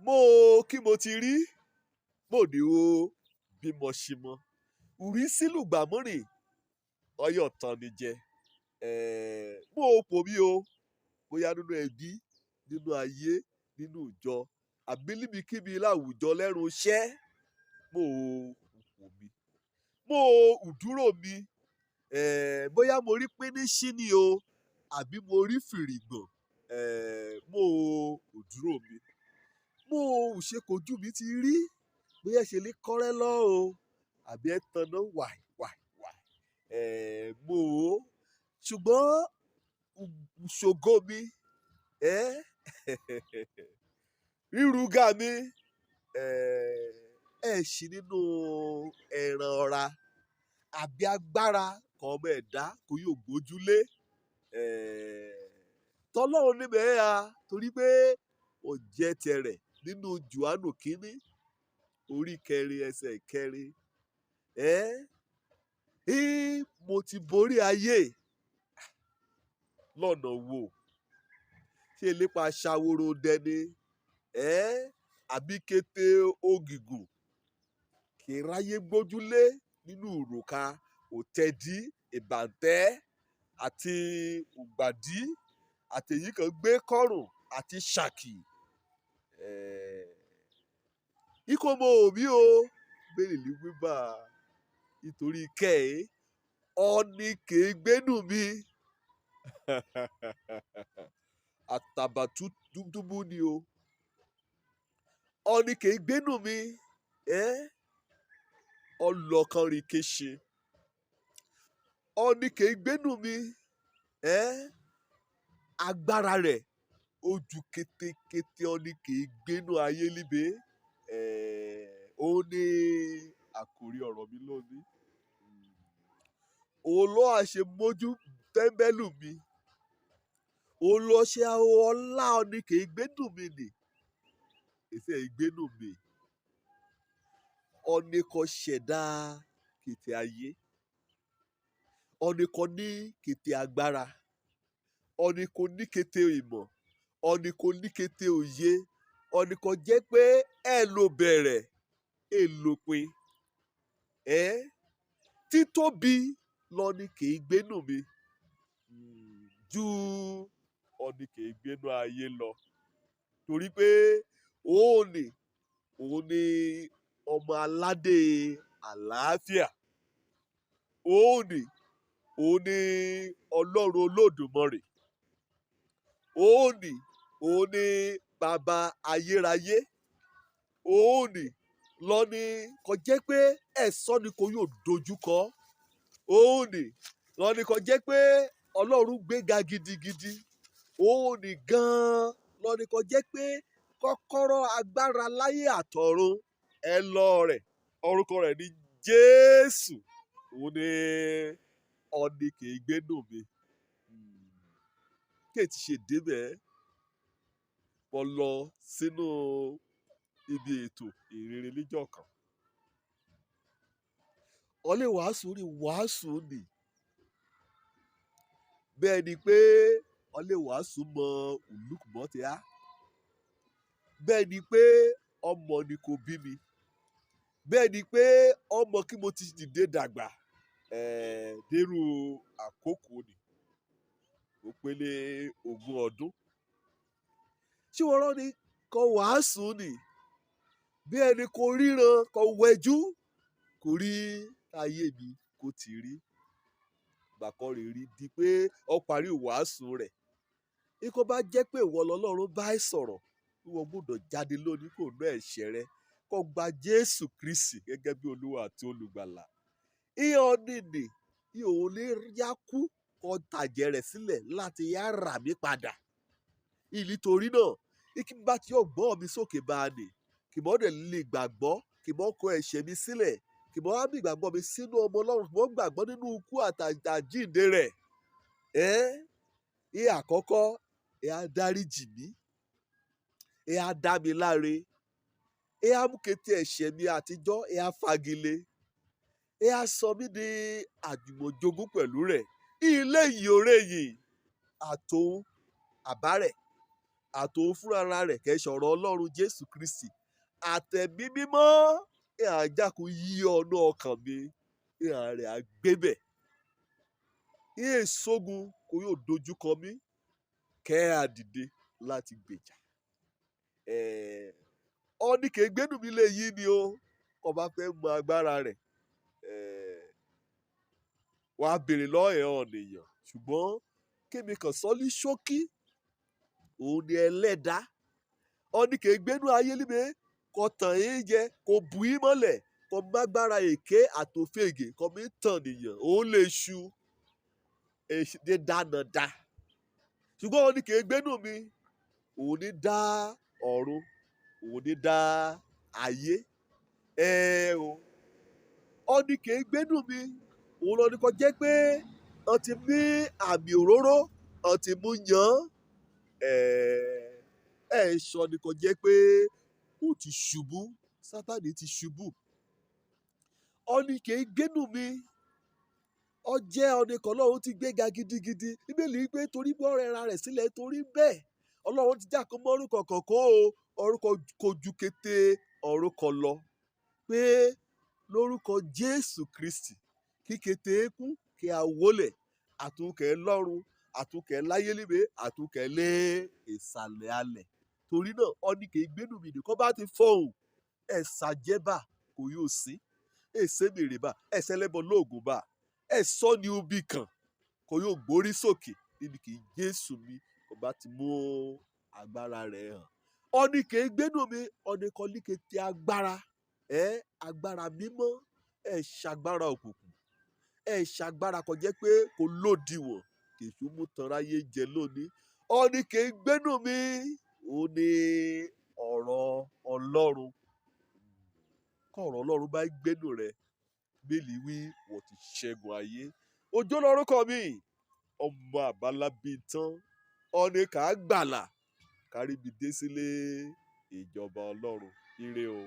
Mo kí mo ti rí bòde o bí mo ṣe mọ ùrí sílùgbàmọ́rìn ọyọ̀ tán ni jẹ. Mo pò mí o, bóyá nínú ẹbí, nínú ayé, nínú ìjọ, àbí níbikíbi láwùjọ lẹ́nu iṣẹ́. Mo pò mí, mo ùdúró mi, bóyá mo rí píníṣín ni o àbí mo rí fìrìgbọ̀n. Mo ùdúró mi, mo ùṣekòjú mi ti rí, bóyá ṣe lè kọ́rẹ́ lọ́ o àbí ẹ tanná wàì wàì wàì. Mo o ṣùgbọ́n ṣògo mi, rírúgà mi, ẹ ṣì nínú ẹran ọra àbí agbára kan ọmọ ẹ̀dá kò yóò gbójúlé. Tọlọ́run níbẹ̀ ya, torí pé ó jẹ́ tẹrẹ̀ nínú Jòhánù kínní orí kẹrin ẹsẹ̀ kẹrin. Mo ti borí ayé lọ́nà wo? Ṣé nípa ṣàwòrò dẹni, àbí kété ògìgùn kì í ráyé gbójúlé nínú òrùka òtẹ́dí ìbàǹtẹ́ àti ògbàdí àtèyí kan gbé kọ́rùn àti ṣàkì? Ikọ̀ mọ òbí o bẹ́ẹ̀ lè wíwá nítorí kẹ́ ẹ̀ ọ́ni kè é gbénú mi. Àtàbàtúbú ni o, ọ́ni kè é gbénú mi, ọlọ́kànrin kéṣe ọ́ni kè é gbénú mi. Agbára rẹ̀ ó ju kétékété ọ́ni kè é gbénú ayé líbe. Ó ní àkòrí ọ̀rọ̀ mi lónìí. Òun ló wá ṣe mójú tẹ́ḿbẹ́lú mi, òun ló ṣe ọlá ọ́ni kè é gbénú mi nì èsì ẹ̀ gbénú mi. Ọ́ni kò ṣẹ̀dá kété ayé, ọ́ni kò ní kété agbára, ọ́ni kò ní kété ìmọ̀, ọ́ni kò ní kété òye, ọ́ni kò jẹ́ pé ẹ ló bẹ̀rẹ̀ ẹ lópin. Títóbi lọ́ni kì í gbénú mi ju ọ́ni kì í gbénú ayé lọ, torí pé òun ni òun ni ọmọ aládé àlàáfíà, òun ni òun ni Ọlọ́run Olódùmarè, òun ni òun ni bàbá ayérayé, òun ni lọ́ni kò jẹ́ pé ẹ̀sọ́ ni kò yóò dojúkọ, òun ni lọ́ni kò jẹ́ pé Ọlọ́run gbéga gidigidi, òun ni gan-an lọ́ni kò jẹ́ pé kọ́kọ́rọ́ agbára láyé àtọ̀run ẹ lọ rẹ̀, orúkọ rẹ̀ ní Jésù. Òun ni ọ̀nì kì í gbénú mi. Kí ètí ṣe débẹ̀, mo lọ sínú ibi ètò ìrere níjọ́ kan. Ọlé wàásù rí wàásù nì bẹ́ẹ̀ ni pé ọlé wàásù mọ òlùkùmọ́ ti á, bẹ́ẹ̀ ni pé ọmọ ni kò bí mi, bẹ́ẹ̀ ni pé ọmọ kí mo ti dìde dàgbà dérú àkókò ni ó pélé 20 ọdún. Ṣé wọ́n rán ni kò wàásù nì bí ẹni kò ríran, kò wẹjú, kò rí ayé mi kò ti rí gbàkọ́ rè rí di pé ó parí wàásù rẹ̀. Ikọ́ bá jẹ́ pé ìwọ lọ́lọ́run bá ẹ sọ̀rọ̀, ìwọ gbọ́dọ̀ jáde lónìí kò ná ẹ̀ṣẹ̀ rẹ, kó gba Jésù Kristi gẹ́gẹ́ bí Olúwa àti Olùgbàlà. Ìyẹn nìní ìhòòhò lè yá kú kó tàjẹ̀ rẹ̀ sílẹ̀ láti yá rà mí padà. Nítorí náà, kí n bá ti yọ gbọ́ mi sókè bá a nì, kì mọ́ dẹ̀ lè gbàgbọ́, kì mọ́ kọ ẹ̀ṣẹ̀ mi sílẹ̀, kì mọ́ á bí ìgbàgbọ́ mi sínú ọmọ Ọlọ́run, kì mọ́ gbàgbọ́ nínú ikú àtàjíǹde rẹ̀. Ẹ àkọ́kọ́, ẹ á dáríjì mí, ẹ á dá mi láre, ẹ á mú kété ẹ̀ṣẹ̀ mi àtijọ́, ẹ á fagilé, ẹ á sọ mí di àjùmọ̀jogún pẹ̀lú rẹ̀. Ilé yìí òré yìí àtòun àbárẹ̀ Àtòun fúnra rẹ̀ kẹ́ sọ̀rọ̀ Ọlọ́run Jésù Kristi àtẹ̀mí mímọ́ ìhàjákun yí ọ̀nà ọkàn mi ìhà rẹ̀ àgbébẹ̀. Ìhè sógun kò yóò dojúkọ mí kẹ́ á dìde láti gbèjà. Ọní kè gbénú mi lè yí ni o. Kó bá fẹ́ mọ agbára rẹ̀, wàá béèrè lọ́ọ̀ẹ́ ọ̀nìyàn, ṣùgbọ́n kémi kàn sọ ní ṣókí, òun ni ẹlẹ́dàá. Ọní kè gbénú ayé líbe kò tàn yín jẹ, kò bù yín mọ́lẹ̀, kò mágbára èké àtòfègè kò mí tàn nìyàn. Òun lè ṣu èdè dáná dá, ṣùgbọ́n ọní kè gbénú mi, òun ní dá ọ̀run, òun ní dá ayé. Ẹ o, ọní kè gbénú mi, òun lọ ní kò jẹ́ pé wọ́n ti mí àmì òróró, wọ́n ti mú yàn. Ẹ sọ ni kò jẹ́ pé ó ti ṣubú, Sátánì ti ṣubú. Ọní kè gbénú mi, ọ jẹ́ ọní kan Ọlọ́run ti gbéga gidigidi. Bíbélì wípé torí bí ọ̀rẹ́ ra rẹ̀ sílẹ̀, torí bẹ́ẹ̀ Ọlọ́run ti jákun mọ́ orúkọ kan kó o orúkọ kò ju kété orúkọ lọ, pé lórúkọ Jésù Kristi kí kété kú kí a wólẹ̀, àtúnkẹ́ lọ́run, àtúnkẹ́ láyé líbe, àtúnkẹ́ lé ìsàlẹ̀ alẹ̀. Torí náà ọní kè gbénú mi nìkan bá ti fọhùn ẹ̀sàjẹ́bà kò yóò sí èsè mèrè bá ẹ̀sẹ̀lẹ́bọ̀ lóògùn bá ẹ̀sọ́ ni ubi kan kò yóò gbórí sókè níbi kì í Jésù mi kò bá ti mú agbára rẹ̀ hàn. Ọní kè gbénú mi, ọní kan ní kété agbára ẹ agbára mímọ́, ẹ ṣagbára òkùnkùn, ẹ ṣagbára kò jẹ́ pé kò lòdìwọ̀n kèṣù mú tanráyé jẹ lónìí. Ọní kè gbénú mi, ó ní ọ̀rọ̀ Ọlọ́run. Kọ̀rọ̀ Ọlọ́run bá gbénú rẹ, bẹ́ẹ̀lì wí wọ́n ti ṣẹ́gun ayé. Òjó lórúkọ mi, ọmọ àbálábí tán, ọní kà á gbàlà káríbi dé sílé ìjọba Ọlọ́run. Ire o.